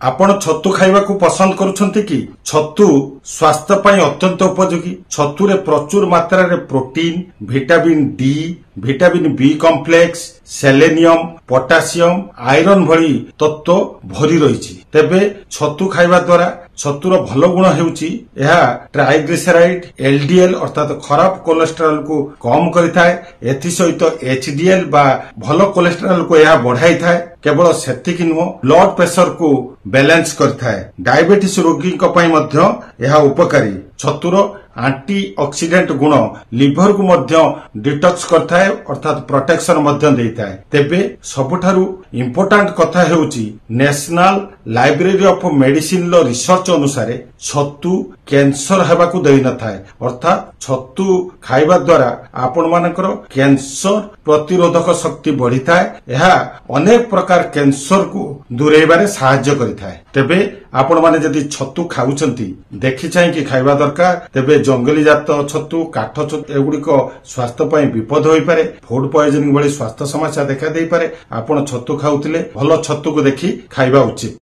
ଆପଣ ଛତୁ ଖାଇବାକୁ ପସନ୍ଦ କରୁଛନ୍ତି କି? ଛତୁ ସ୍ୱାସ୍ଥ୍ୟ ପାଇଁ ଅତ୍ୟନ୍ତ ଉପଯୋଗୀ। ଛତୁରେ ପ୍ରଚୁର ମାତ୍ରାରେ protein, vitamin D, vitamin B complex, selenium, potassium, iron ଭଳି ତତ୍ତ୍ୱ ଭରି ରହିଛି। ତେବେ ଛତୁ ଖାଇବା ଦ୍ୱାରା ଛତୁର ଭଲ ଗୁଣ ହେଉଛି ଏହା ଟ୍ରାଇଗ୍ଲିସେରାଇଡ୍, ଏଲଡିଏଲ ଅର୍ଥାତ ଖରାପ କୋଲେଷ୍ଟ୍ରଲକୁ କମ କରିଥାଏ। ଏଥିସହିତ ଏଚଡିଏଲ ବା ଭଲ କୋଲେଷ୍ଟ୍ରଲକୁ ଏହା ବଢାଇଥାଏ। କେବଳ ସେତିକି ନୁହଁ, ବ୍ଲଡ ପ୍ରେସରକୁ ବାଲାନ୍ସ କରିଥାଏ। ଡାଇବେଟିସ ରୋଗୀଙ୍କ ପାଇଁ ମଧ୍ୟ ଏହା ଉପକାରୀ। ଛତୁର ଆଣ୍ଟି ଅକ୍ସିଡେଣ୍ଟ ଗୁଣ ଲିଭରକୁ ମଧ୍ୟ ଡିଟକ୍ସ କରିଥାଏ, ଅର୍ଥାତ ପ୍ରୋଟେକ୍ସନ ମଧ୍ୟ ଦେଇଥାଏ। ତେବେ ସବୁଠାରୁ ଇମ୍ପୋର୍ଟାଣ୍ଟ କଥା ହେଉଛି, ନ୍ୟାସନାଲ ଲାଇବ୍ରେରୀ ଅଫ ମେଡିସିନର ରିସର୍ଚ୍ଚ ଅନୁସାରେ ଛତୁ କ୍ୟାନ୍ସର ହେବାକୁ ଦେଇନଥାଏ। ଅର୍ଥାତ ଛତୁ ଖାଇବା ଦ୍ୱାରା ଆପଣମାନଙ୍କର କ୍ୟାନ୍ସର ପ୍ରତିରୋଧକ ଶକ୍ତି ବଢିଥାଏ। ଏହା ଅନେକ ପ୍ରକାର କ୍ୟାନ୍ସରକୁ ଦୂରେଇବାରେ ସାହାଯ୍ୟ କରିଥାଏ। ତେବେ ଆପଣମାନେ ଯଦି ଛତୁ ଖାଉଛନ୍ତି, ଦେଖି ଚାହିଁକି ଖାଇବା ଦରକାର। ତେବେ ଜଙ୍ଗଲୀ ଜାତ ଛତୁ, କାଠ ଛତୁ ଏଗୁଡିକ ସ୍ୱାସ୍ଥ୍ୟ ପାଇଁ ବିପଦ ହୋଇପାରେ। ଫୁଡ ପଏଜନିଂ ଭଳି ସ୍ୱାସ୍ଥ୍ୟ ସମସ୍ୟା ଦେଖା ଦେଇପାରେ। ଆପଣ ଛତୁ ଖାଉଥିଲେ ଭଲ ଛତୁକୁ ଦେଖି ଖାଇବା ଉଚିତ।